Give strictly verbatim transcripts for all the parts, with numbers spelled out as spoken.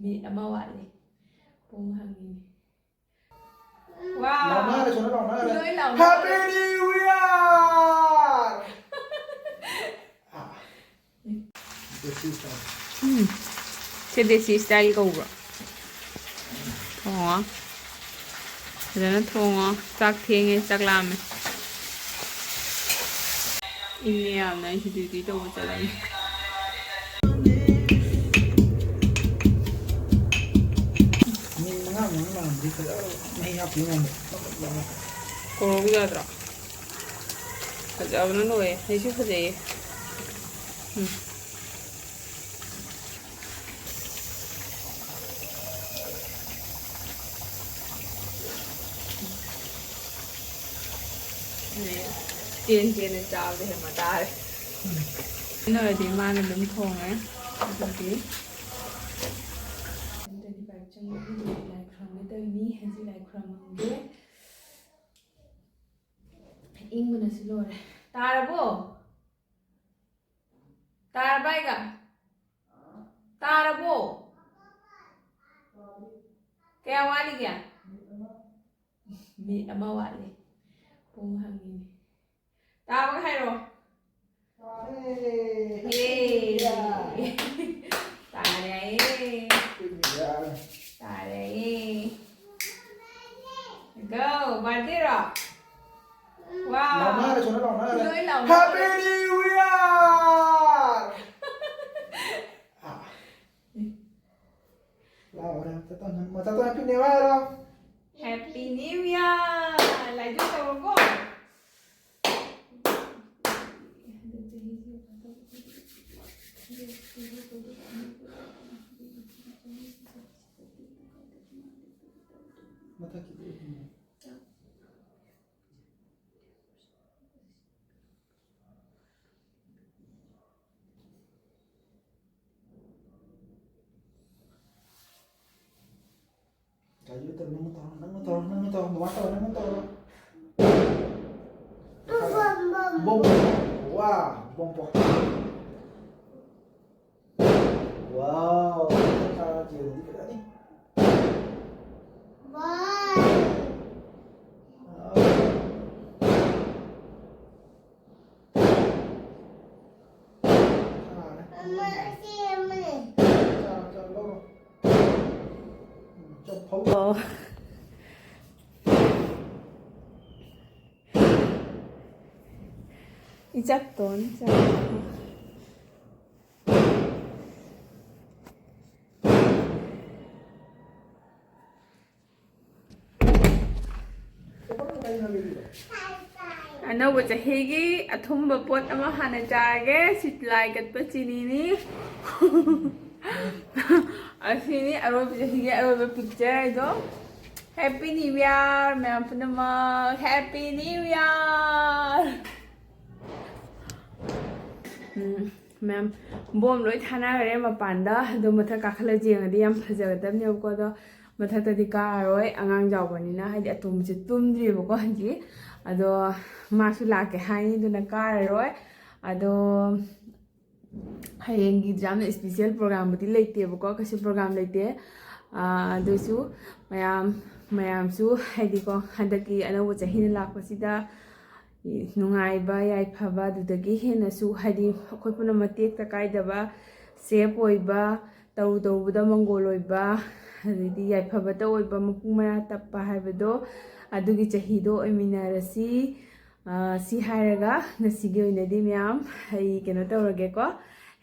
Minute ꯑꯃ ꯋꯥꯠꯂꯤ꯫ ꯄꯨꯡ ꯍꯪꯉꯤꯅꯦ꯫ ꯋꯥꯎ! ꯂꯥꯎꯅꯔꯦ, ꯁꯣꯝꯗ ꯂꯥꯎꯅꯔꯦ꯫ ꯂꯣꯏ ꯂꯥꯎꯅꯔꯦ꯫ Happy New Year! ꯎꯝ꯫ ꯁꯤ ꯗꯦꯁꯤ style ꯀꯧꯕ꯭ꯔꯣ? ꯊꯣꯡꯉꯣ꯫ ꯐꯖꯅ ꯊꯣꯡꯉꯣ꯫ ꯆꯥꯛ ꯊꯦꯡꯉꯦ, ꯆꯥꯛ ꯂꯥꯝꯃꯦ꯫ ꯏꯪꯉꯦ ꯌꯥꯝꯅ, ꯑꯩꯁꯨ duty ꯇꯧꯕ ꯆꯠꯂꯅꯤ꯫ ꯃꯤꯅꯤꯠ ꯃꯉꯥ ꯃꯉꯥ ꯂꯥꯎꯔꯝꯃꯗꯤ ꯐꯖꯕ ꯃꯍꯤ ꯍꯥꯞꯈꯤꯕ ꯉꯝꯕ꯫ ꯀꯣꯔꯧ ꯌꯥꯗ꯭ꯔꯣ? ꯐꯖꯕꯅ ꯂꯣꯏꯔꯦ꯫ ꯑꯩꯁꯨ ꯐꯖꯩꯌꯦ꯫ ꯎꯝ꯫ ꯆꯦꯟ ꯆꯦꯟꯅ ꯆꯥꯕꯗ ꯍꯦꯟꯕ ꯇꯥꯔꯦ꯫ ꯎꯝ꯫ ꯀꯩꯅꯣꯗꯤ ꯃꯥꯅ ꯑꯗꯨꯝ ꯊꯣꯡꯉꯦ꯫ ꯑꯗꯨꯗꯤ ꯇ꯭ꯋꯦꯟꯇꯤ ꯐꯥꯏꯚ ꯆꯪꯕꯒꯤ ꯂꯥꯏ ꯈꯨꯔꯨꯝꯒꯦ ꯇꯧꯔꯤꯅꯤ꯫ ꯍꯧꯖꯤꯛ ꯂꯥꯏ ꯈꯨꯔꯨꯝꯃꯝꯒꯦ꯫ ꯏꯪꯕꯅꯁꯨ ꯂꯣꯏꯔꯦ꯫ ꯇꯥꯔꯕꯣ? ꯇꯥꯔꯕ ꯍꯥꯏꯒ? ꯇꯥꯔꯕꯣ? ꯀꯌꯥ ꯋꯥꯠꯂꯤꯒꯦ? ꯃꯤꯅꯤꯠ ꯑꯃ ꯋꯥꯠꯂꯤ꯫ ꯄꯨꯡ ꯍꯪꯉꯤꯅꯦ꯫ ꯇꯥꯕꯒ ꯍꯥꯏꯔꯣ꯫ ꯌꯦ! ꯇꯥꯔꯦ꯫ ꯇꯥꯔꯦ꯫ Go! Birthday ꯔꯣ? Wow! ꯂꯥꯎꯅꯔꯦ, ꯁꯣꯝꯗ ꯂꯥꯎꯅꯔꯦ꯫ ꯂꯣꯏ ꯂꯥꯎꯅꯔꯦ꯫ Happy New Year! ꯂꯥꯎꯔꯦ, ꯃꯆꯥꯇꯣꯟ, ꯃꯆꯥꯇꯣꯟ Happy New Year ꯍꯥꯏꯔꯣ꯫ Happy New Year! ꯂꯥꯏꯗꯨ ꯇꯧꯔꯕꯣ? ꯃꯊꯛꯀꯤꯗꯤ ꯅꯪꯅ ꯇꯧꯔꯣ, ꯅꯪꯅ ꯇꯧꯔꯣ, ꯅꯪꯅ ꯇꯧꯔꯣ, ꯅꯪꯅ ꯇꯧꯔꯣ, ꯃꯃꯥ ꯇꯧꯔꯣ, ꯅꯪꯅ ꯇꯧꯔꯣ꯫ Bomb, bomb. ꯋꯥ, ꯕꯣꯝ ꯄꯣ꯫ Wow, ꯆꯥꯔꯣ, ꯌꯦꯡꯉꯗꯤ ꯐꯖꯅꯤ꯫ ꯑꯣ꯫ ꯏꯆꯠꯇꯣꯟ ꯆꯠ꯫ ꯑꯅꯧꯕ ꯆꯍꯤꯒꯤ ꯑꯊꯨꯝꯕ ꯄꯣꯠ ꯑꯃ ꯍꯥꯟꯅ ꯆꯥꯒꯦ꯫ ꯁꯤ ꯂꯥꯏ ꯀꯠꯄ ꯆꯤꯅꯤꯅꯤ꯫ ꯑꯁꯤꯅꯤ ꯑꯔꯣꯏꯕ ꯆꯍꯤꯒꯤ ꯑꯔꯣꯏꯕ ꯄꯤꯛꯆꯔ ꯍꯥꯏꯗꯣ꯫ Happy New Year ꯃꯌꯥꯝ ꯄꯨꯝꯅꯃꯛ꯫ Happy New Year꯫ ꯎꯝ, ꯃꯌꯥꯝ ꯕꯣꯝ ꯂꯣꯏ ꯊꯥꯅꯈ꯭ꯔꯦ ꯃꯄꯥꯟꯗ꯫ ꯑꯗꯣ ꯃꯊꯛ ꯀꯥꯈꯠꯂ ꯌꯦꯡꯉꯗꯤ ꯌꯥꯝ ꯐꯖꯒꯗꯕꯅꯦꯕꯀꯣ꯫ ꯑꯗꯣ ꯃꯊꯛꯇꯗꯤ ꯀꯥꯔꯔꯣꯏ, ꯑꯉꯥꯡ ꯆꯥꯎꯕꯅꯤꯅ, ꯍꯥꯏꯗꯤ ꯑꯇꯣꯝꯕꯁꯦ ꯇꯨꯝꯗ꯭ꯔꯤꯕꯀꯣ ꯍꯧꯖꯤꯛ꯫ ꯑꯗꯣ ꯃꯥꯁꯨ ꯂꯥꯛꯀꯦ ꯍꯥꯏꯅꯤ, ꯑꯗꯨꯅ ꯀꯥꯔꯔꯣꯏ꯫ ꯑꯗꯣ ꯍꯌꯦꯡꯒꯤ ꯌꯥꯝꯅ ꯏꯁꯄꯤꯁꯦꯜ ꯄ꯭ꯔꯣꯒ꯭ꯔꯥꯝꯕꯨꯗꯤ ꯂꯩꯇꯦꯕꯀꯣ, ꯀꯩꯁꯨ ꯄ꯭ꯔꯣꯒ꯭ꯔꯥꯝ ꯂꯩꯇꯦ꯫ ꯑꯥ, ꯑꯗꯨꯁꯨ ꯃꯌꯥꯝ, ꯃꯌꯥꯝꯁꯨ ꯍꯥꯏꯗꯤꯀꯣ, ꯍꯟꯗꯛꯀꯤ ꯑꯅꯧꯕ ꯆꯍꯤꯅ ꯂꯥꯛꯄꯁꯤꯗ ꯅꯨꯡꯉꯥꯏꯕ, ꯌꯥꯏꯐꯕ, ꯑꯗꯨꯗꯒꯤ ꯍꯦꯟꯅꯁꯨ ꯍꯥꯏꯗꯤ ꯑꯩꯈꯣꯏ ꯄꯨꯝꯅꯃꯛ ꯇꯦꯛꯇ ꯀꯥꯏꯗꯕ, ꯁꯦꯞ ꯑꯣꯏꯕ, ꯇꯧꯔꯨ ꯇꯧꯔꯨꯕꯗ ꯃꯪꯒꯣꯜ ꯑꯣꯏꯕ, ꯑꯗꯩꯗꯤ ꯌꯥꯏꯐꯕꯇ ꯑꯣꯏꯕ, ꯃꯄꯨꯡ ꯃꯔꯥ ꯇꯞꯄ ꯍꯥꯏꯕꯗꯣ, ꯑꯗꯨꯒꯤ ꯆꯍꯤꯗꯣ ꯑꯣꯏꯃꯤꯟꯅꯔꯁꯤ꯫ ꯑ, ꯁꯤ ꯍꯥꯏꯔꯒ ꯉꯁꯤꯒꯤ ꯑꯣꯏꯅꯗꯤ ꯃꯌꯥꯝ ꯑꯩ ꯀꯩꯅꯣ ꯇꯧꯔꯒꯦꯀꯣ꯫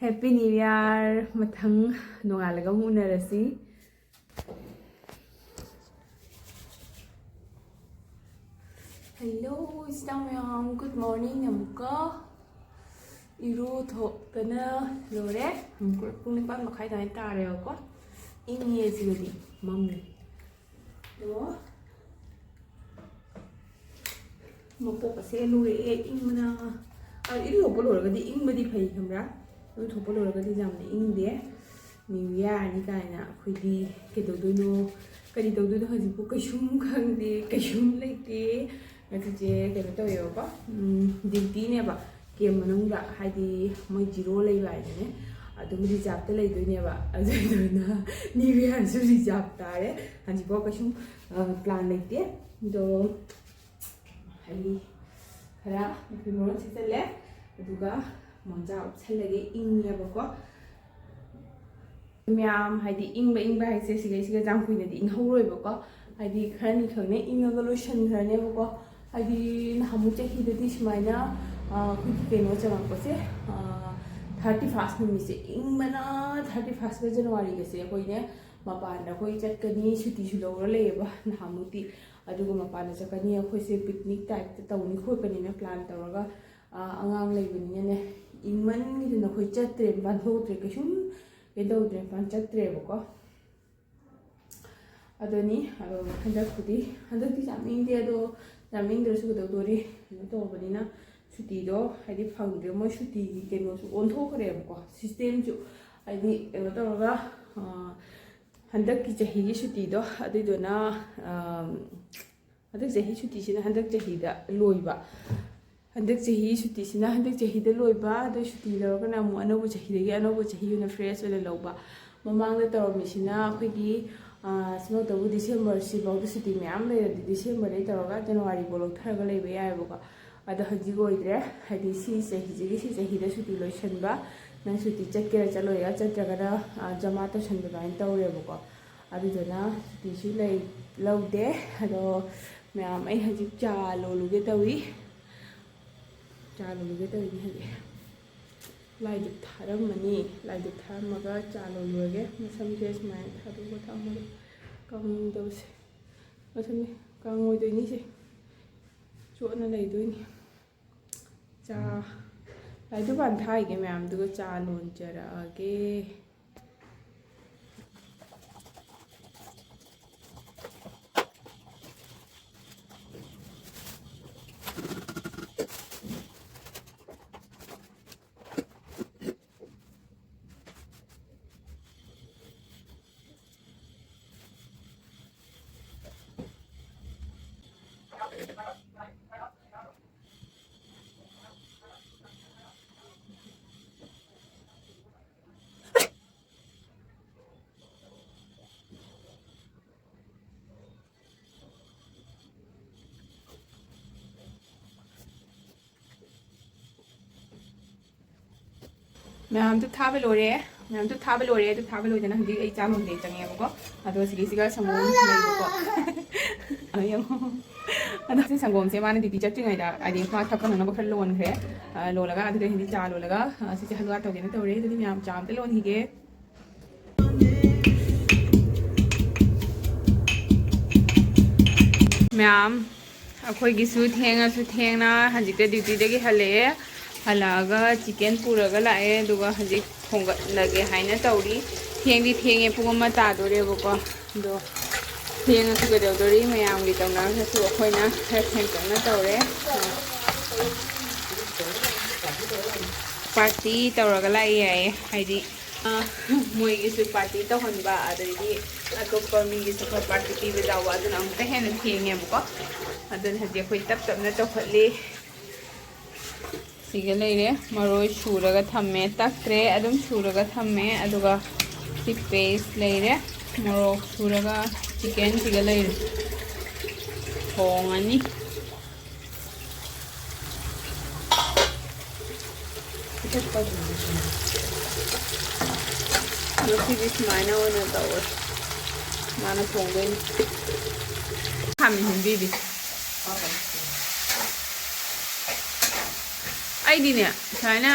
Happy New Year! ꯃꯊꯪ ꯅꯣꯡꯉꯥꯜꯂꯒ ꯑꯃꯨꯛ ꯎꯅꯔꯁꯤ꯫ Hello, ꯏꯆꯤꯟ ꯏꯅꯥꯎ ꯃꯌꯥꯝ, good morning ꯑꯃꯨꯛꯀ꯫ ꯏꯔꯨ ꯊꯣꯛꯇꯅ ꯂꯣꯏꯔꯦ꯫ ꯑꯃꯨꯛꯀ ꯄꯨꯡ ꯅꯤꯄꯥꯟ ꯃꯈꯥꯏ ꯑꯗꯨꯃꯥꯏꯅ ꯇꯥꯔꯦꯕꯀꯣ꯫ ꯏꯪꯉꯦ ꯁꯤꯗꯗꯤ, ꯃꯝꯃꯦ꯫ ꯑꯗꯣ ꯃꯄꯣꯛ ꯑꯁꯦ ꯂꯣꯏꯔꯦ ꯏꯪꯕꯅ꯫ ꯑ, ꯏꯔꯨ ꯊꯣꯛꯄ ꯂꯣꯏꯔꯒꯗꯤ ꯏꯪꯕꯗꯤ ꯐꯩ, ꯈꯪꯕ꯭ꯔꯥ? ꯏꯔꯨ ꯊꯣꯛꯄ ꯂꯣꯏꯔꯒꯗꯤ ꯌꯥꯝꯅ ꯏꯪꯗꯦ꯫ New Year ꯅꯤ ꯀꯥꯏꯅ ꯑꯩꯈꯣꯏꯗꯤ ꯀꯩꯗꯧꯗꯣꯏꯅꯣ, ꯀꯔꯤ ꯇꯧꯗꯣꯏꯅꯣ ꯍꯧꯖꯤꯛꯄꯨ? ꯀꯩꯁꯨꯝ ꯈꯪꯗꯦ, ꯀꯩꯁꯨꯝ ꯂꯩꯇꯦ꯫ ꯉꯁꯤꯁꯦ ꯀꯩꯅꯣ ꯇꯧꯋꯦꯕꯀꯣ, ꯎꯝ, duty ꯅꯦꯕ, camp ꯃꯅꯨꯡꯗ, ꯍꯥꯏꯗꯤ ꯃꯣꯏ ꯖꯤꯔꯣ ꯂꯩꯕ ꯍꯥꯏꯗꯨꯅꯦ꯫ ꯑꯗꯨꯝ ꯔꯤꯖꯥꯕꯇ ꯂꯩꯗꯣꯏꯅꯦꯕ꯫ ꯑꯗꯨꯗꯨꯅ ꯅ꯭ꯌꯨ ꯌꯥꯔꯁꯨ ꯔꯤꯖꯥꯕ ꯇꯥꯔꯦ꯫ ꯍꯧꯖꯤꯛꯐꯥꯎ ꯀꯩꯁꯨꯝ ꯄ꯭ꯂꯥꯟ ꯂꯩꯇꯦ꯫ ꯑꯗꯣ ꯍꯩ ꯈꯔ ꯃꯐꯤ ꯃꯔꯣꯟ ꯁꯦꯠꯆꯜꯂꯦ, ꯑꯗꯨꯒ ꯃꯣꯟꯖꯥ ꯎꯞꯁꯜꯂꯒꯦ, ꯏꯪꯉꯦꯕꯀꯣ꯫ ꯃꯌꯥꯝ ꯍꯥꯏꯗꯤ ꯏꯪꯕ ꯏꯪꯕ ꯍꯥꯏꯁꯦ ꯁꯤꯈꯩꯁꯤꯒ ꯌꯥꯝ ꯀꯨꯏꯅꯗꯤ ꯏꯪꯍꯧꯔꯣꯏꯕꯀꯣ꯫ ꯍꯥꯏꯗꯤ ꯈꯔꯅꯤ ꯈꯛꯅꯦ ꯏꯪꯉꯒ ꯂꯣꯏꯁꯟꯈ꯭ꯔꯅꯦꯕꯀꯣ꯫ ꯍꯥꯏꯗꯤ ꯅꯍꯥꯟꯃꯨꯛ ꯆꯍꯤꯗꯗꯤ ꯁꯨꯃꯥꯏꯅ, ꯑ, ꯑꯩꯈꯣꯏꯒꯤ ꯀꯩꯅꯣ ꯆꯪꯉꯛꯄꯁꯦ, ꯊꯥꯔꯇꯤ ꯐꯥꯔꯁ ꯅꯨꯃꯤꯠꯁꯦ ꯏꯪꯕꯅ, ꯊꯥꯔꯇꯤ ꯐꯥꯔꯁꯀ ꯖꯅꯋꯥꯔꯤꯒꯁꯦ ꯑꯩꯈꯣꯏꯅꯦ ꯃꯄꯥꯟꯗ ꯑꯩꯈꯣꯏ ꯆꯠꯀꯅꯤ, ꯁꯨꯇꯤꯁꯨ ꯂꯧꯔ ꯂꯩꯌꯦꯕ ꯅꯍꯥꯟꯃꯨꯛꯇꯤ꯫ ꯑꯗꯨꯒ ꯃꯄꯥꯟꯗ ꯆꯠꯀꯅꯤ, ꯑꯩꯈꯣꯏꯁꯦ ꯄꯤꯛꯅꯤꯛ ꯇꯥꯏꯞꯇ ꯇꯧꯅꯤ ꯈꯣꯠꯀꯅꯤꯅ ꯄ꯭ꯂꯥꯟ ꯇꯧꯔꯒ, ꯑ, ꯑꯉꯥꯡ ꯂꯩꯕꯅꯤꯅꯅꯦ, ꯏꯪꯃꯟꯒꯤꯗꯅ ꯑꯩꯈꯣꯏ ꯆꯠꯇ꯭ꯔꯦ, ꯃꯄꯥꯟ ꯊꯣꯛꯇ꯭ꯔꯦ, ꯀꯩꯁꯨꯝ ꯀꯩꯅꯣ ꯇꯧꯗ꯭ꯔꯦ, ꯃꯄꯥꯟ ꯆꯠꯇ꯭ꯔꯦꯕꯀꯣ꯫ ꯑꯗꯨꯅꯤ, ꯑꯗꯣ ꯍꯟꯗꯛꯄꯨꯗꯤ, ꯍꯟꯗꯛꯇꯤ ꯌꯥꯝ ꯏꯪꯗꯦ, ꯑꯗꯣ ꯌꯥꯝ ꯏꯪꯗ꯭ꯔꯁꯨ ꯀꯩꯗꯧꯗꯣꯔꯤ, ꯀꯩꯅꯣ ꯇꯧꯕꯅꯤꯅ ꯁꯨꯇꯤꯗꯣ ꯍꯥꯏꯗꯤ ꯐꯪꯗ꯭ꯔꯦ꯫ ꯃꯣꯏ ꯁꯨꯇꯤꯒꯤ ꯀꯩꯅꯣꯁꯨ ꯑꯣꯟꯊꯣꯛꯈ꯭ꯔꯦꯕꯀꯣ, ꯁꯤꯁꯇꯦꯝꯁꯨ ꯍꯥꯏꯗꯤ ꯀꯩꯅꯣ ꯇꯧꯔꯒ, ꯑ, ꯍꯟꯗꯛꯀꯤ ꯆꯍꯤꯒꯤ ꯁꯨꯇꯤꯗꯣ ꯑꯗꯨꯏꯗꯨꯅ, ꯑ, ꯍꯟꯗꯛ ꯆꯍꯤ ꯁꯨꯇꯤꯁꯤꯅ ꯍꯟꯗꯛ ꯆꯍꯤꯗ ꯂꯣꯏꯕ꯫ ꯍꯟꯗꯛ ꯆꯍꯤ ꯁꯨꯇꯤꯁꯤꯅ ꯍꯟꯗꯛ ꯆꯍꯤꯗ ꯂꯣꯏꯕ, ꯑꯗꯨ ꯁꯨꯇꯤ ꯂꯧꯔꯒꯅ ꯑꯃꯨꯛ ꯑꯅꯧꯕ ꯆꯍꯤꯗꯒꯤ ꯑꯅꯧꯕ ꯆꯍꯤ ꯑꯣꯏꯅ ꯐ꯭ꯔꯦꯁ ꯑꯣꯏꯅ ꯂꯧꯕ꯫ ꯃꯃꯥꯡꯗ ꯇꯧꯔꯝꯃꯤꯁꯤꯅ ꯑꯩꯈꯣꯏꯒꯤ, ꯑ, ꯁꯨꯃꯥꯏꯅ ꯇꯧꯕ, ꯗꯤꯁꯦꯝꯕꯔꯁꯤꯐꯥꯎꯗ ꯁꯨꯇꯤ ꯃꯌꯥꯝ ꯂꯩꯔꯗꯤ ꯗꯤꯁꯦꯝꯕꯔꯗꯒꯤ ꯇꯧꯔꯒ ꯖꯅꯋꯥꯔꯤꯐꯥꯎ ꯂꯧꯊꯔꯒ ꯂꯩꯕ ꯌꯥꯏꯑꯕꯀꯣ꯫ ꯑꯗꯣ ꯍꯧꯖꯤꯛ ꯑꯣꯏꯗ꯭ꯔꯦ, ꯍꯥꯏꯗꯤ ꯁꯤ ꯆꯍꯤꯁꯤꯒꯤ ꯁꯤ ꯆꯍꯤꯗ ꯁꯨꯇꯤ ꯂꯣꯏꯁꯤꯟꯕ꯫ ꯅꯪ ꯁꯨꯇꯤ ꯆꯠꯀꯦꯔꯥ ꯆꯠꯂꯣꯏꯔꯥ, ꯆꯠꯇ꯭ꯔꯒꯅ, ꯑ, ꯖꯃꯥ ꯇꯧꯁꯟꯕ ꯑꯗꯨꯃꯥꯏꯅ ꯇꯧꯔꯦꯕꯀꯣ꯫ ꯑꯗꯨꯗꯨꯅ ꯁꯨꯇꯤꯁꯨ ꯂꯩ, ꯂꯧꯗꯦ꯫ ꯑꯗꯣ ꯃꯌꯥꯝ, ꯑꯩ ꯍꯧꯖꯤꯛ ꯆꯥ ꯂꯣꯜꯂꯨꯒꯦ ꯇꯧꯏ꯫ ꯆꯥ ꯂꯣꯜꯂꯨꯒꯦ ꯇꯧꯔꯤꯅꯦ ꯍꯧꯖꯤꯛ꯫ ꯂꯥꯏꯗꯨꯛ ꯊꯥꯔꯝꯃꯅꯤ꯫ ꯂꯥꯏꯗꯨꯛ ꯊꯥꯔꯝꯃꯒ ꯆꯥ ꯂꯣꯜꯂꯨꯔꯒꯦ꯫ ꯃꯁꯝꯁꯦ ꯁꯨꯃꯥꯏꯅ ꯊꯥꯗꯣꯛꯑꯒ ꯊꯝꯃꯒꯦ꯫ ꯀꯪꯗꯕꯁꯦ꯫ ꯃꯁꯝꯁꯦ ꯀꯪꯉꯣꯏꯗꯣꯏꯅꯤ ꯁꯦ꯫ ꯆꯣꯠꯅ ꯂꯩꯗꯣꯏꯅꯤ꯫ ꯆꯥ, ꯂꯥꯏꯗꯨꯛ ꯍꯥꯟꯅ ꯊꯥꯈꯤꯒꯦ ꯃꯌꯥꯝꯗꯨꯒ ꯆꯥ ꯂꯣꯟꯖꯔꯛꯑꯒꯦ꯫ ꯃꯌꯥꯝ ꯙꯨꯞ ꯊꯥꯕ ꯂꯣꯏꯔꯦ꯫ ꯃꯌꯥꯝ ꯙꯨꯞ ꯊꯥꯕ ꯂꯣꯏꯔꯦ꯫ ꯙꯨꯞ ꯊꯥꯕ ꯂꯣꯏꯗꯅ ꯍꯧꯖꯤꯛ ꯑꯩ ꯆꯥ ꯂꯣꯟꯗꯦ ꯆꯪꯉꯦꯕꯀꯣ꯫ ꯑꯗꯣ ꯁꯤꯒꯤꯁꯤꯒ ꯁꯪꯒꯣꯝ ꯂꯩꯕꯀꯣ꯫ ꯑꯗꯣ ꯌꯦꯡꯉꯣ꯫ ꯑꯗꯣ ꯁꯤ ꯁꯪꯒꯣꯝꯁꯦ ꯃꯥꯅ ꯗ꯭ꯌꯨꯇꯤ ꯆꯠꯇ꯭ꯔꯤꯉꯩꯗ ꯍꯥꯏꯗꯤ ꯃꯥ ꯊꯛꯄ ꯅꯪꯅꯕ ꯈꯔ ꯂꯣꯟꯈ꯭ꯔꯦ꯫ ꯑ, ꯂꯣꯜꯂꯒ ꯑꯗꯨꯗ ꯍꯧꯖꯤꯛ ꯆꯥ ꯂꯣꯜꯂꯒ, ꯑ, ꯁꯤꯁꯦ ꯍꯜꯋꯥ ꯇꯧꯒꯦꯅ ꯇꯧꯔꯦ꯫ ꯑꯗꯨꯗꯤ ꯃꯌꯥꯝ ꯆꯥ ꯑꯝꯇ ꯂꯣꯟꯈꯤꯒꯦ꯫ ꯃꯌꯥꯝ, ꯑꯩꯈꯣꯏꯒꯤꯁꯨ ꯊꯦꯡꯉꯁꯨ ꯊꯦꯡꯅ ꯍꯧꯖꯤꯛꯇ ꯗ꯭ꯌꯨꯇꯤꯗꯒꯤ ꯍꯜꯂꯛꯑꯦ꯫ ꯍꯜꯂꯛꯑꯒ ꯆꯤꯀꯦꯟ ꯄꯨꯔꯒ ꯂꯥꯛꯑꯦ, ꯑꯗꯨꯒ ꯍꯧꯖꯤꯛ ꯊꯣꯡꯒꯠꯂꯒꯦ ꯍꯥꯏꯅ ꯇꯧꯔꯤ꯫ ꯊꯦꯡꯗꯤ ꯊꯦꯡꯉꯦ, ꯄꯨꯡ ꯑꯃ ꯇꯥꯗꯣꯔꯦꯕꯀꯣ꯫ ꯑꯗꯣ ꯊꯦꯡꯉꯁꯨ ꯀꯩꯗꯧꯗꯣꯔꯤ, ꯃꯌꯥꯝꯒꯤ ꯇꯧꯅꯔꯒꯁꯨ ꯑꯩꯈꯣꯏꯅ ꯈꯔ ꯊꯦꯡꯇꯛꯅ ꯇꯧꯔꯦ꯫ ꯄꯥꯔꯇꯤ ꯇꯧꯔꯒ ꯂꯥꯛꯑꯦ ꯍꯥꯏꯌꯦ, ꯍꯥꯏꯗꯤ ꯑ, ꯃꯣꯏꯒꯤꯁꯨ ꯄꯥꯔꯇꯤ ꯇꯧꯍꯟꯕ, ꯑꯗꯩꯗꯤ ꯑꯇꯣꯞꯄ ꯃꯤꯒꯤꯁꯨ ꯈꯔ ꯄꯥꯔꯇꯤ ꯄꯤꯕ ꯌꯥꯎꯕ, ꯑꯗꯨꯅ ꯑꯃꯨꯛꯀ ꯍꯦꯟꯅ ꯊꯦꯡꯉꯦꯕꯀꯣ꯫ ꯑꯗꯨꯅ ꯍꯧꯖꯤꯛ ꯑꯩꯈꯣꯏ ꯇꯞ ꯇꯞꯅ ꯇꯧꯈꯠꯂꯤ꯫ ꯁꯤꯒ ꯂꯩꯔꯦ, ꯃꯔꯣꯏ ꯁꯨꯔꯒ ꯊꯝꯃꯦ, ꯇꯛꯇ꯭ꯔꯦ, ꯑꯗꯨꯝ ꯁꯨꯔꯒ ꯊꯝꯃꯦ꯫ ꯑꯗꯨꯒ ꯁꯤ ꯄꯦꯁ ꯂꯩꯔꯦ, ꯃꯣꯔꯣꯛ ꯁꯨꯔꯒ ꯆꯤꯀꯦꯟꯁꯤꯒ ꯂꯩꯔꯦ, ꯊꯣꯡꯉꯅꯤ꯫ ꯉꯁꯤꯗꯤ ꯁꯨꯃꯥꯏꯅ ꯑꯣꯏꯅ ꯇꯧꯔꯦ꯫ ꯃꯥꯅ ꯊꯣꯡꯗꯣꯏꯅꯤ꯫ ꯈꯥꯃꯦꯟ ꯁꯤꯟꯕꯤꯗꯤ꯫ ꯑꯩꯗꯤꯅꯦ, ꯁꯨꯃꯥꯏꯅ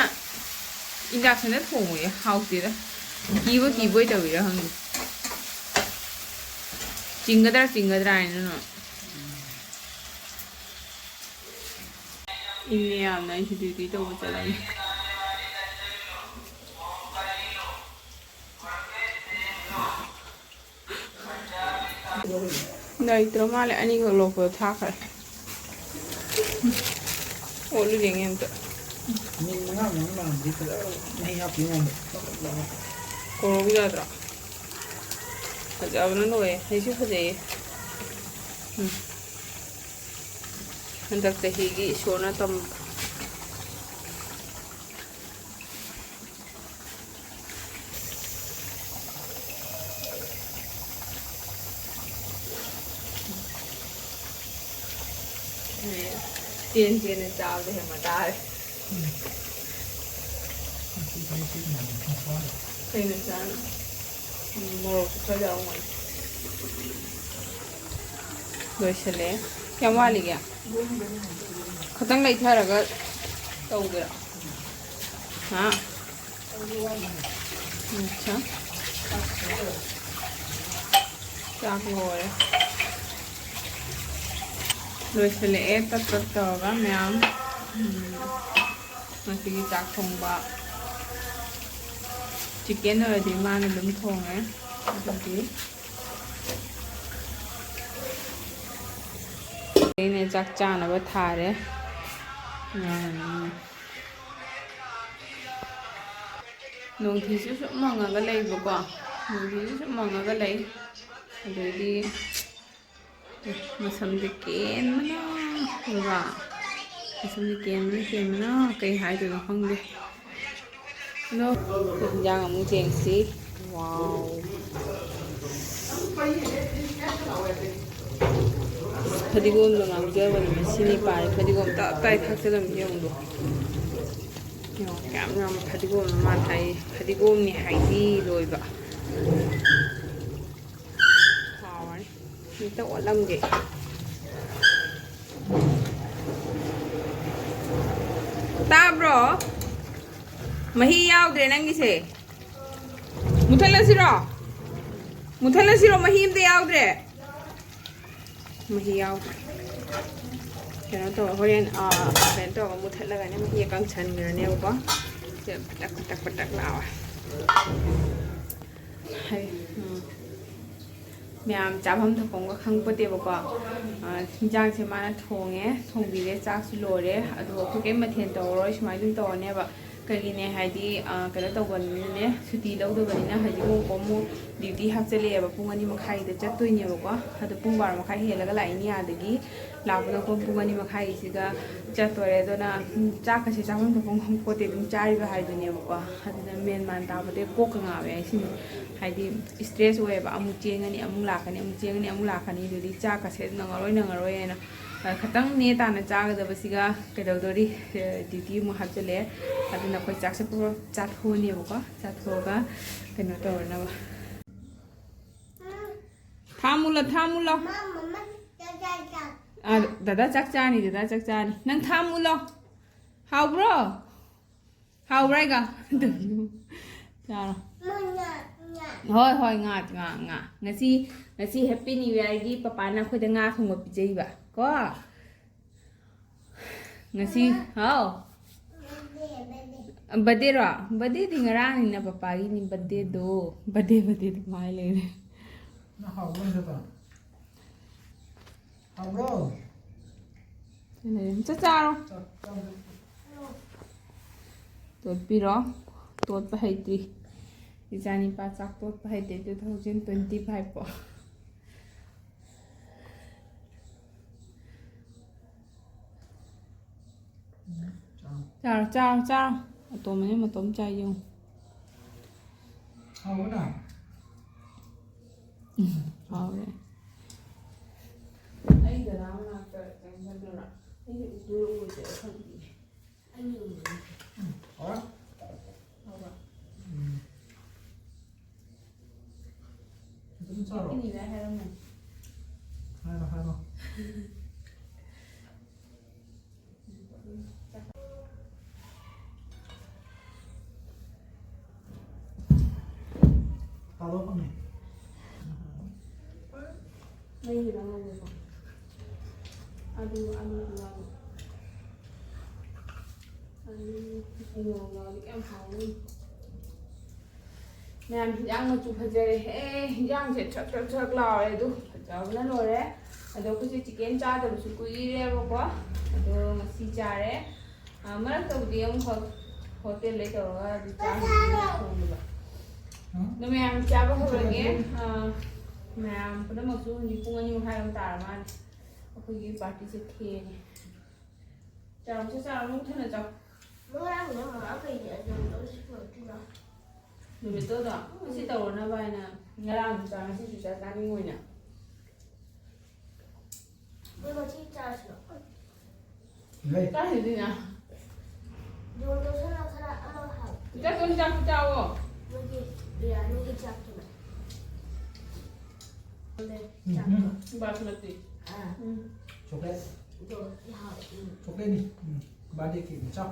induction ꯗ ꯊꯣꯡꯕꯁꯦ ꯍꯥꯎꯇꯦꯗ꯫ ꯀꯤꯕꯣꯏ ꯀꯤꯕꯣꯏ ꯇꯧꯔꯤꯔꯥ ꯈꯪꯗꯦ꯫ ꯆꯤꯡꯒꯗ꯭ꯔꯥ ꯆꯤꯡꯒꯗ꯭ꯔꯥ ꯍꯥꯏꯅ꯫ ꯏꯪꯉꯦ ꯌꯥꯝꯅ, ꯑꯩꯁꯨ ꯗ꯭ꯌꯨꯇꯤ ꯇꯧꯕ ꯆꯠꯂꯅꯤ꯫ ꯂꯩꯇ꯭ꯔ ꯃꯥꯜꯂꯦ, ꯑꯅꯤꯈꯛ ꯂꯣꯛꯄꯗꯣ ꯊꯥꯈ꯭ꯔꯦ꯫ ꯑꯣꯠꯂꯨ ꯌꯦꯡꯉꯦ ꯑꯝꯇ꯫ ꯃꯤꯅꯤꯠ ꯃꯉꯥ ꯃꯉꯥ ꯃꯥꯡꯕꯗꯤ ꯐꯖꯅ ꯃꯍꯤ ꯍꯥꯞꯈꯤꯕ ꯉꯝꯃꯦ꯫ ꯀꯣꯔꯧ ꯌꯥꯗ꯭ꯔꯣ? ꯐꯖꯕꯅ ꯂꯣꯏꯔꯦ꯫ ꯍꯩꯁꯨ ꯐꯖꯩꯌꯦ꯫ ꯎꯝ꯫ ꯍꯟꯗꯛ ꯆꯍꯤꯒꯤ ꯏꯁꯣꯔꯅ ꯇꯝꯕ꯫ ꯆꯦꯟ ꯆꯦꯟꯅ ꯆꯥꯕꯗ ꯍꯦꯟꯕ ꯇꯥꯔꯦ꯫ ꯎꯝ꯫ ꯃꯁꯤ ꯐꯖꯅ ꯀꯩꯅꯣ ꯆꯥꯔꯣ? ꯎꯝ, ꯃꯣꯔꯣꯛꯁꯨ ꯈꯔ ꯌꯥꯎꯕ ꯃꯥꯜꯂꯦ꯫ ꯂꯣꯏꯁꯤꯜꯂꯛꯑꯦ꯫ ꯀꯌꯥꯝ ꯋꯥꯠꯂꯤꯒꯦ? ꯈꯤꯇꯪ ꯂꯩꯊꯔꯒ ꯇꯧꯒꯦꯔꯣ? ꯍꯥ? ꯑꯠꯁꯥ꯫ ꯆꯥꯛ ꯂꯣꯏꯔꯦ꯫ ꯂꯣꯏꯁꯤꯜꯂꯛꯑꯦ ꯇꯞ ꯇꯞ ꯇꯧꯔꯒ ꯃꯌꯥꯝ꯫ ꯎꯝ꯫ ꯉꯁꯤꯒꯤ ꯆꯥꯛ ꯊꯣꯡꯕ꯫ ꯆꯤꯛꯀꯟ ꯑꯣꯏꯔꯗꯤ ꯃꯥꯅ ꯑꯗꯨꯝ ꯊꯣꯡꯉꯦ꯫ ꯑꯗꯨꯒꯤ ꯑꯩꯅ ꯆꯥꯛ ꯆꯥꯅꯕ ꯊꯥꯔꯦ꯫ ꯉꯥꯏꯔꯤꯅꯦ꯫ ꯅꯣꯡꯊꯤꯁꯨ ꯁꯨꯝ ꯃꯪꯉꯒ ꯂꯩꯕꯀꯣ꯫ ꯅꯣꯡꯊꯤꯁꯨ ꯁꯨꯝ ꯃꯪꯉꯒ ꯂꯩ꯫ ꯑꯗꯩꯗꯤ ꯃꯁꯝꯁꯦ ꯀꯦꯟꯕꯅ, ꯎꯔꯕ? ꯃꯁꯝꯁꯦ ꯀꯦꯟꯕꯅ, ꯀꯦꯟꯕꯅ ꯀꯩ ꯍꯥꯏꯗꯣꯏꯅꯣ ꯈꯪꯗꯦ꯫ ꯑꯗꯣ ꯏꯟꯖꯥꯡ ꯑꯃꯨꯛ ꯌꯦꯡꯁꯤ꯫ ꯋꯥꯎ꯫ ꯐꯗꯤꯒꯣꯝꯗꯣ ꯉꯥꯡꯖꯕꯅꯤ, ꯉꯁꯤꯅꯤ ꯄꯥꯏ꯫ ꯐꯗꯤꯒꯣꯝ ꯇꯞ ꯇꯥꯏ ꯊꯥꯛꯆꯜꯂꯝꯃꯤ ꯌꯦꯡꯉꯨꯗꯣ꯫ ꯌꯦꯡꯉꯣ, ꯀꯌꯥꯝ ꯌꯥꯝꯕ ꯐꯗꯤꯒꯣꯝꯅꯣ ꯃꯥ ꯊꯥꯛꯏ꯫ ꯐꯗꯤꯒꯣꯝꯅꯤ ꯍꯥꯏꯗꯤ ꯂꯣꯏꯕ꯫ ꯍꯥꯎꯔꯅꯤ꯫ ꯑꯝꯇ ꯑꯣꯠꯂꯝꯒꯦ꯫ ꯇꯥꯕ꯭ꯔꯣ? ꯃꯍꯤ ꯌꯥꯎꯗ꯭ꯔꯦ ꯅꯪꯒꯤꯁꯦ꯫ ꯃꯨꯊꯠꯂꯁꯤꯔꯣ? ꯃꯨꯊꯠꯂꯁꯤꯔꯣ? ꯃꯍꯤ ꯑꯝꯇ ꯌꯥꯎꯗ꯭ꯔꯦ꯫ ꯃꯍꯤ ꯌꯥꯎꯗ꯭ꯔꯦ꯫ ꯀꯩꯅꯣ ꯇꯧꯔ ꯍꯣꯔꯦꯟ, ꯑꯥ, ꯀꯩꯅꯣ ꯇꯧꯔꯒ ꯃꯨꯊꯠꯂꯒꯅꯦ ꯃꯍꯤ ꯀꯪꯁꯟꯈ꯭ꯔꯅꯦꯕꯀꯣ꯫ ꯁꯦ ꯄꯇꯛ ꯄꯇꯛ ꯄꯇꯛ ꯂꯥꯎꯔꯦ꯫ ꯍꯥꯏ, ꯎꯝ꯫ ꯃꯌꯥꯝ ꯆꯥꯐꯝ ꯊꯛꯐꯝꯒ ꯈꯪꯄꯣꯠꯇꯦꯕꯀꯣ꯫ ꯑꯥ, ꯍꯤꯟꯖꯥꯡꯁꯦ ꯃꯥꯅ ꯊꯣꯡꯉꯦ, ꯊꯣꯡꯕꯤꯔꯦ, ꯆꯥꯛꯁꯨ ꯂꯣꯏꯔꯦ꯫ ꯑꯗꯣ ꯑꯩꯈꯣꯏ ꯀꯩꯝ ꯃꯊꯦꯜ ꯇꯧꯔꯔꯣꯏ, ꯁꯨꯃꯥꯏꯅ ꯑꯗꯨꯝ ꯇꯧꯔꯅꯦꯕ꯫ ꯀꯩꯒꯤꯅꯦ ꯍꯥꯏꯗꯤ, ꯑꯥ, ꯀꯩꯅꯣ ꯇꯧꯕꯅꯤꯅꯅꯦ, ꯁꯨꯇꯤ ꯂꯧꯗꯕꯅꯤꯅ ꯍꯧꯖꯤꯛ ꯑꯃꯨꯛ ꯑꯃꯨꯛ ꯗ꯭ꯌꯨꯇꯤ ꯍꯥꯞꯆꯜꯂꯛꯑꯦꯕ꯫ ꯄꯨꯡ ꯑꯅꯤ ꯃꯈꯥꯏꯗ ꯆꯠꯇꯣꯏꯅꯦꯕꯀꯣ꯫ ꯑꯗꯣ ꯄꯨꯡ ꯕꯥꯔꯣ ꯃꯈꯥꯏ ꯍꯦꯜꯂꯒ ꯂꯥꯛꯏꯅꯤ ꯑꯥꯗꯒꯤ꯫ ꯂꯥꯛꯄꯗ ꯄꯨꯡ, ꯄꯨꯡ ꯑꯅꯤ ꯃꯈꯥꯏꯁꯤꯒ ꯆꯠꯇꯣꯔꯦ꯫ ꯑꯗꯨꯅ, ꯎꯝ, ꯆꯥꯛꯀꯁꯦ ꯆꯥꯐꯝ ꯊꯣꯛꯐꯝ ꯈꯪꯄꯣꯠꯇꯦ, ꯑꯗꯨꯝ ꯆꯥꯔꯤꯕ ꯍꯥꯏꯗꯨꯅꯦꯕꯀꯣ꯫ ꯑꯗꯨꯅ ꯃꯦꯟ ꯃꯥꯟ ꯇꯥꯕꯗꯤ ꯀꯣꯛꯀ ꯉꯥꯎꯋꯦ ꯍꯥꯏꯁꯤꯅꯤ꯫ ꯍꯥꯏꯗꯤ ꯏꯁꯇ꯭ꯔꯦꯁ ꯑꯣꯏꯌꯦꯕ꯫ ꯑꯃꯨꯛ ꯆꯦꯟꯒꯅꯤ, ꯑꯃꯨꯛ ꯂꯥꯛꯀꯅꯤ, ꯑꯃꯨꯛ ꯆꯦꯟꯒꯅꯤ, ꯑꯃꯨꯛ ꯂꯥꯛꯀꯅꯤ꯫ ꯑꯗꯨꯗꯤ ꯆꯥꯛꯀꯁꯦ ꯅꯪꯉꯔꯣꯏ, ꯅꯪꯉꯔꯣꯏ ꯍꯥꯏꯅ ꯑ, ꯈꯇꯪ ꯅꯦ ꯇꯥꯅ ꯆꯥꯒꯗꯕꯁꯤꯒ ꯀꯩꯗꯧꯗꯣꯔꯤ? ꯑ, ꯗ꯭ꯌꯨꯇꯤ ꯑꯃꯨꯛ ꯍꯥꯞꯆꯤꯜꯂꯛꯑꯦ꯫ ꯑꯗꯨꯅ ꯑꯩꯈꯣꯏ ꯆꯥꯛꯁꯦ ꯄꯨꯔꯥ ꯆꯥꯊꯣꯛꯑꯅꯦꯕꯀꯣ꯫ ꯆꯥꯊꯣꯛꯑꯒ ꯀꯩꯅꯣ ꯇꯧꯔꯅꯕ꯫ ꯊꯥꯃꯨꯂꯣ, ꯊꯥꯃꯨꯂꯣ꯫ ꯃꯥ, ꯃꯃꯥ, ꯆꯥꯛ ꯆꯥ, ꯆꯥ꯫ ꯑ, ꯗꯗꯥ ꯆꯥꯛ ꯆꯥꯅꯤ, ꯗꯗꯥ ꯆꯥꯛ ꯆꯥꯅꯤ꯫ ꯅꯪ ꯊꯥꯃꯨꯂꯣ꯫ ꯍꯥꯎꯕ꯭ꯔꯣ? ꯍꯥꯎꯕ꯭ꯔꯥ ꯏꯒ? ꯆꯥꯔꯣ꯫ ꯃꯣꯏ ꯉꯥ, ꯉꯥ꯫ ꯍꯣꯏ, ꯍꯣꯏ, ꯉꯥ, ꯉꯥ, ꯉꯥ꯫ ꯉꯁꯤ, ꯉꯁꯤ Happy New Yearꯒꯤ ꯄꯄꯥꯅ ꯑꯩꯈꯣꯏꯗ ꯉꯥ ꯊꯣꯡꯕ ꯄꯤꯖꯩꯕ ꯀꯣ꯫ ꯉꯁꯤ, ꯃꯃꯥ꯫ ꯍꯥꯎ꯫ Birthday, birthday꯫ Birthdayꯔꯣ? Birthdayꯗꯤ ꯉꯔꯥꯡꯅꯤꯅ ꯄꯄꯥꯒꯤꯅꯤ birthdayꯗꯣ꯫ Birthday, birthdayꯗꯣ ꯃꯥꯏ ꯂꯩꯔꯦ꯫ ꯅꯪ ꯍꯥꯎꯕ꯭ꯔꯣ ꯁꯤꯗ? ꯍꯥꯎꯕ꯭ꯔꯣ? ꯆꯥꯛ ꯆꯥꯔꯣ꯫ ꯆꯥꯛ ꯆꯥꯕ꯫ ꯇꯣꯠꯄꯤꯔꯣ꯫ ꯇꯣꯠꯄ ꯍꯩꯇ꯭ꯔꯤ꯫ ꯏꯆꯥꯅꯤꯄꯥ ꯆꯥꯛ ꯇꯣꯠꯄ ꯍꯩꯇꯦ two thousand twenty five ꯐꯥꯎ꯫ ꯆꯥꯔꯣ, ꯆꯥꯔꯣ, ꯆꯥꯔꯣ꯫ ꯑꯇꯣꯝꯕꯅ ꯃꯇꯣꯝ ꯆꯥꯏ ꯌꯦꯡꯉꯨ꯫ ꯍꯥꯎꯕꯅ? ꯎꯝ, ꯍꯥꯎꯔꯦ꯫ ꯑꯩ ꯗꯗꯥ ꯃꯅꯥꯛꯇ ꯆꯪꯁꯤꯜꯂꯨꯔ? ꯑꯩꯗꯤ ꯎꯗꯣꯏꯔ ꯎꯔꯣꯏꯗꯣꯏꯔ ꯈꯪꯗꯦ꯫ ꯑꯅꯤ ꯎꯔꯦ꯫ ꯎꯝ, ꯍꯥꯎꯔꯦ꯫ ꯍꯥꯎꯕ꯭ꯔꯥ? ꯎꯝ꯫ ꯑꯗꯨꯝ ꯆꯥꯔꯣ꯫ ꯄꯤꯅꯤꯗ ꯍꯥꯏꯔꯝꯃꯣ꯫ ꯍꯥꯏꯔꯣ, ꯍꯥꯏꯔꯣ꯫ ꯇꯥꯗꯧ ꯐꯪꯉꯦ꯫ ꯅꯪꯒꯤꯗ ꯉꯧꯒꯦꯀꯣ꯫ ꯑꯂꯨ, ꯑꯂꯨ ꯉꯧ꯫ ꯑꯂꯨ ꯉꯧ ꯉꯧꯔꯗꯤ ꯀꯌꯥꯝ ꯍꯥꯎꯅꯤ꯫ ꯃꯌꯥꯝ, ꯍꯤꯟꯖꯥꯡ ꯃꯆꯨ ꯐꯖꯔꯦ꯫ ꯑꯦ, ꯍꯤꯟꯖꯥꯡꯁꯦ ꯁ꯭ꯔꯛ ꯁ꯭ꯔꯛ ꯁ꯭ꯔꯛ ꯂꯥꯎꯔꯦ꯫ ꯑꯗꯨ ꯐꯖꯕꯅ ꯂꯣꯏꯔꯦ꯫ ꯑꯗꯣ ꯑꯩꯈꯣꯏꯁꯦ chicken ꯆꯥꯗꯕꯁꯨ ꯀꯨꯏꯔꯦꯕꯀꯣ꯫ ꯑꯗꯣ ꯉꯁꯤ ꯆꯥꯔꯦ꯫ ꯑ, ꯃꯔꯛꯇꯕꯨꯗꯤ ꯑꯃꯨꯛꯈꯛ ꯍꯣꯇꯦꯜꯗꯩ ꯇꯧꯔꯒ ꯑꯗꯨ ꯆꯥꯈꯤꯕꯅꯦ ꯊꯣꯡꯕꯗꯣ꯫ ꯎꯝ? ꯑꯗꯣ ꯃꯌꯥꯝ ꯆꯥꯕ ꯍꯧꯔꯒꯦ꯫ ꯑ, ꯃꯌꯥꯝ ꯄꯨꯝꯅꯃꯛꯁꯨ ꯍꯧꯖꯤꯛ ꯄꯨꯡ ꯑꯅꯤ ꯃꯈꯥꯏꯃꯨꯛ ꯇꯥꯔ ꯃꯥꯜꯂꯦ꯫ ꯑꯩꯈꯣꯏꯒꯤ partyꯁꯦ ꯊꯦꯡꯉꯦ꯫ ꯆꯥꯔꯣ, ꯁꯦ ꯆꯥꯔꯣ, ꯃꯨꯛ ꯊꯟꯅ ꯆꯥꯎ꯫ ꯉꯔꯥꯡꯅ ꯃꯃꯥ ꯀꯩꯒꯤ ꯑꯆꯧꯕꯗꯣ ꯁꯤ ꯄꯨꯔꯛꯇ꯭ꯔꯤꯅꯣ? ꯅꯨꯃꯤꯠꯇꯣꯗꯣ ꯉꯁꯤ ꯇꯧꯔꯅꯕ ꯍꯥꯏꯅ ꯉꯔꯥꯡꯁꯨ ꯆꯥ, ꯉꯁꯤꯁꯨ ꯆꯥ, ꯆꯥꯅꯤꯡꯉꯣꯏꯅ꯫ ꯅꯣꯏ ꯃꯁꯤ ꯆꯥꯔꯁꯤꯔꯣ? ꯂꯩ꯫ ꯆꯥꯁꯤꯗꯤꯅ꯫ ꯌꯣꯟꯗꯧꯁꯤꯅ ꯈꯔ ꯑꯃ ꯍꯥꯞ-, ꯏꯆꯥꯇꯣꯟ ꯆꯥꯛ ꯆꯥꯛꯑꯣ꯫ ꯅꯣꯏꯒꯤ ꯕꯤꯔꯌꯥꯅꯤꯒꯤ ꯆꯥꯛꯇꯨꯅ꯫ ꯎꯝ, ꯆꯥꯛꯇꯣ꯫ ꯎꯝ꯫ ꯕꯥꯁꯃꯇꯤ꯫ ꯑꯥ꯫ ꯎꯝ꯫ ꯆꯣꯀ꯭ꯂꯦꯠ꯫ ꯑꯗꯣ ꯌꯥꯎ-, ꯎꯝ꯫ ꯆꯣꯀ꯭ꯂꯦꯠꯅꯤ꯫ ꯎꯝ꯫ ꯕꯥꯔꯗꯦ ꯀꯦꯛꯅꯤ꯫ ꯆꯥꯎ꯫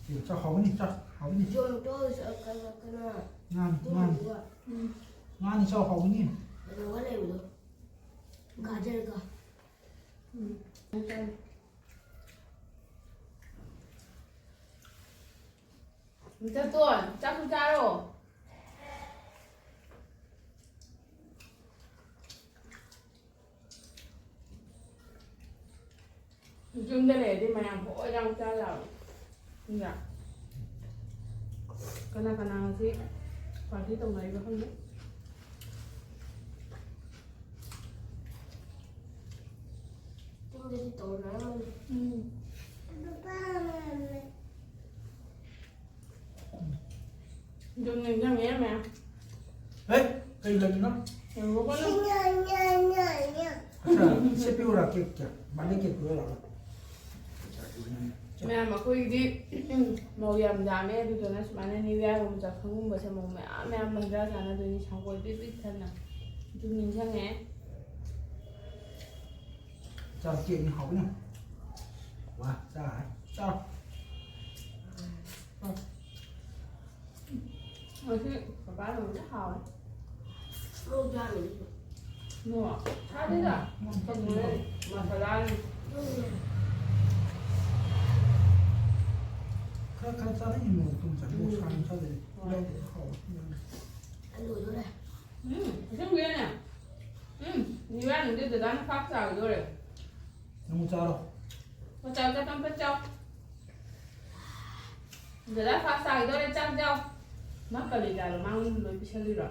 ꯀꯦꯛ ꯆꯥꯎ꯫ ꯍꯥꯎꯒꯅꯤ꯫ ꯆꯥꯎ꯫ ꯍꯥꯎꯒꯅꯤ꯫ ꯌꯣꯟꯗꯧꯁꯨ ꯀꯩꯅꯣ, ꯀꯩꯅꯣ꯫ ꯉꯥꯅꯤ, ꯉꯥꯅꯤ꯫ ꯑꯗꯨꯒꯨꯝꯕ꯫ ꯎꯝ꯫ ꯉꯥꯅꯤ꯫ ꯆꯥꯎ꯫ ꯍꯥꯎꯒꯅꯤ꯫ ꯀꯩꯅꯣꯒ ꯂꯩꯕꯗꯣ꯫ ꯒꯥꯖꯔꯒ꯫ ꯎꯝ꯫ ꯃꯤꯇꯔꯇꯣꯟ, ꯆꯥꯛꯁꯨ ꯆꯥꯔꯣ꯫ ꯌꯨꯝꯗ ꯂꯩꯔꯗꯤ ꯃꯌꯥꯝ ꯍꯣꯏ ꯂꯥꯎ ꯆꯥ ꯌꯥꯕ꯫ ꯅꯠꯇ꯭ꯔꯥ? ꯀꯅꯥ ꯀꯅꯥ ꯉꯁꯤ ꯄꯥꯔꯇꯤ ꯇꯧꯅꯔꯤꯕ ꯈꯪꯗꯦ꯫ ꯌꯨꯝꯗꯗꯤ ꯇꯧꯅꯔꯝꯃꯅꯤ꯫ ꯎꯝ꯫ ꯑꯗꯨꯝ ꯅꯤꯡꯁꯤꯡꯉꯦ ꯃꯌꯥꯝ꯫ ꯍꯦ, ꯀꯩ ꯂꯩꯔꯤꯅꯣ? ꯌꯦꯡꯉꯨꯀꯣ ꯅꯪ꯫ ꯑꯠꯆꯥ, ꯁꯤ ꯄꯤꯌꯨꯔꯥ, ꯀꯦꯛ ꯀꯌꯥ? ꯕꯥꯔꯗꯦ ꯀꯦꯛ ꯄꯤꯌꯨꯔꯥ? ꯃꯌꯥꯝ ꯑꯩꯈꯣꯏꯒꯤꯗꯤ ꯃꯧ ꯌꯥꯝ ꯌꯥꯝꯃꯦ, ꯑꯗꯨꯗꯨꯅ ꯁꯨꯃꯥꯏꯅ ꯅ꯭ꯌꯨ ꯌꯥꯔꯒꯨꯝꯕ ꯆꯥꯛꯁꯪꯒꯨꯝꯕꯁꯦ ꯃꯧ ꯃꯌꯥꯝ ꯃꯌꯥꯝ ꯍꯟꯖꯥ ꯆꯥꯟꯅꯗꯣꯏꯅꯤ, ꯁꯪꯒꯣꯏ ꯄꯤꯛ ꯄꯤꯛ ꯊꯟꯅ꯫ ꯑꯗꯨꯝ ꯅꯤꯡꯁꯤꯡꯉꯦ꯫ ꯆꯥ ꯀꯦꯛꯅꯤ ꯍꯥꯎꯕꯅꯤ꯫ ꯋꯥ, ꯆꯥ, ꯆꯥ꯫ ꯆꯥ꯫ ꯉꯁꯤ ꯄꯄꯥ ꯂꯣꯏꯅ ꯍꯥꯎꯋꯦ꯫ ꯃꯣꯔꯣꯛ ꯌꯥꯝꯃꯤ꯫ ꯃꯣꯔꯣꯛ ꯊꯥꯗꯦꯗ꯫ ꯎꯝ, ꯎꯝ꯫ ꯃꯁꯥꯂꯥꯅꯤ꯫ ꯎꯝ꯫ ꯈꯔ ꯈꯔ ꯆꯥꯅꯤꯡꯉꯤ ꯃꯣꯔꯣꯛ ꯊꯨꯝ ꯆꯥꯏ꯫ ꯃꯣꯔꯣꯛ ꯎꯝ꯫ ꯁꯥꯅ ꯆꯥꯗꯣꯏꯅꯤ꯫ ꯍꯣꯏ꯫ ꯌꯥꯎꯗꯦ ꯍꯥꯎꯋꯦ꯫ ꯑꯂꯨꯗꯨꯅꯦ꯫ ꯎꯝ, ꯑꯁꯦꯡꯕꯒꯤꯅꯦ꯫ ꯎꯝ, ꯅꯤꯕꯥꯅꯤꯗꯤ ꯗꯗꯥꯅ ꯐꯥꯛ ꯆꯥꯈꯤꯗꯣꯔꯦ꯫ ꯅꯪ ꯆꯥꯔꯣ꯫ ꯐꯠ ꯆꯥꯎ, ꯆꯥꯛ ꯐꯠ ꯆꯥꯎ꯫ ꯗꯗꯥ ꯐꯥꯛ ꯆꯥꯈꯤꯗꯣꯔꯦ, ꯆꯥꯛ ꯆꯥꯎ꯫ ꯃꯥ ꯀꯂꯦꯖꯥꯗꯣ ꯃꯉꯣꯟꯗ ꯂꯣꯏ ꯄꯤꯁꯜꯂꯤꯔꯣ?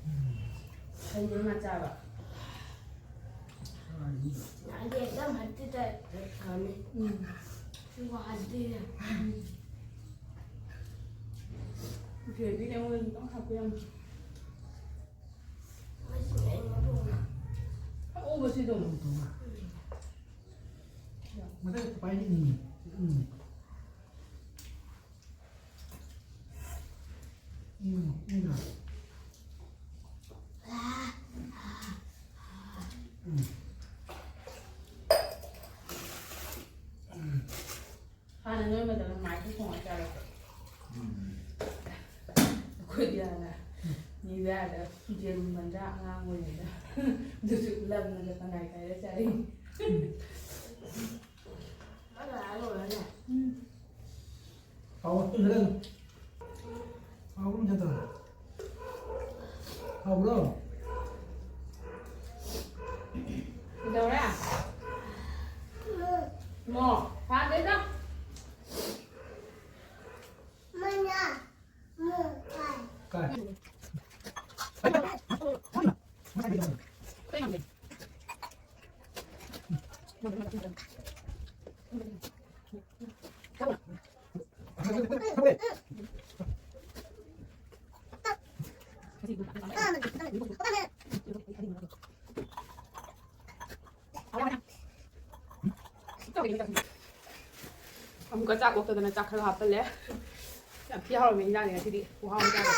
ꯎꯝ꯫ ꯍꯩꯅ ꯃꯥ ꯆꯥꯕ꯫ ꯆꯥꯔꯤꯅꯤ꯫ ꯌꯥꯗꯦ, ꯑꯦꯛꯖꯥꯝ ꯍꯠꯇꯤ ꯇꯥꯏ, ꯇꯥꯏ ꯊꯥꯅꯤ꯫ ꯎꯝ꯫ ꯁꯤꯕꯨ ꯍꯠꯇꯤ꯫ ꯎꯝ꯫ ꯒ꯭ꯔꯦꯚꯤꯗꯤ ꯑꯩꯉꯣꯟꯗ ꯈꯤꯇꯪ ꯍꯥꯞꯄꯤꯔꯝꯃꯨ꯫ ꯉꯁꯤ ꯑꯩ ꯃꯔꯨ ꯑꯃ꯫ ꯑꯎꯕ ꯁꯤꯗꯣ꯫ ꯃꯊꯛꯇ ꯄꯥꯏꯔꯤ꯫ ꯎꯝ꯫ ꯎꯝ꯫ ꯎꯝ꯫ ꯎꯝ꯫ ꯎꯝ꯫ ꯍꯥꯟꯅ ꯅꯣꯏ ꯃꯇꯝꯗ ꯃꯥꯏꯗ ꯊꯣꯡꯉ ꯆꯥꯔꯛꯄ꯭ꯔꯣ? ꯎꯝ꯫ ꯑꯩꯈꯣꯏꯗꯤ ꯍꯥꯟꯅ ꯅꯤꯕꯤꯌꯥꯗ ꯌꯦꯔꯨꯝ ꯃꯟꯗꯥ ꯑꯉꯥꯡ ꯑꯣꯏꯔꯤꯉꯩꯗ ꯑꯗꯨꯁꯨ ꯂꯪꯉꯒ ꯇꯪꯈꯥꯏ ꯈꯥꯏꯔ ꯆꯥꯔꯛꯏ꯫ ꯎꯝ꯫ ꯍꯥꯎꯕ ꯇꯨꯝꯗ꯭ꯔꯦ꯫ ꯍꯥꯎꯕ ꯇꯨꯝꯗ꯭ꯔꯦ꯫ ꯍꯥꯎꯕ꯭ꯔꯣ? ꯀꯩꯗꯧꯔꯦ? ꯃꯣ, ꯊꯥꯗꯦꯗ꯫ ꯀꯥꯏ? ꯑꯃꯨꯛꯀ ꯆꯥꯛ ꯑꯣꯛꯇꯗꯅ ꯆꯥꯛ ꯈꯔ ꯍꯥꯞꯄꯜꯂꯦ꯫ ꯌꯥꯝ ꯊꯤ ꯍꯥꯎꯔꯝꯃꯦ ꯏꯟꯖꯥꯡꯁꯦ ꯉꯁꯤꯗꯤ꯫ ꯈꯨꯍꯥꯎ ꯑꯃ ꯆꯥꯔꯦ꯫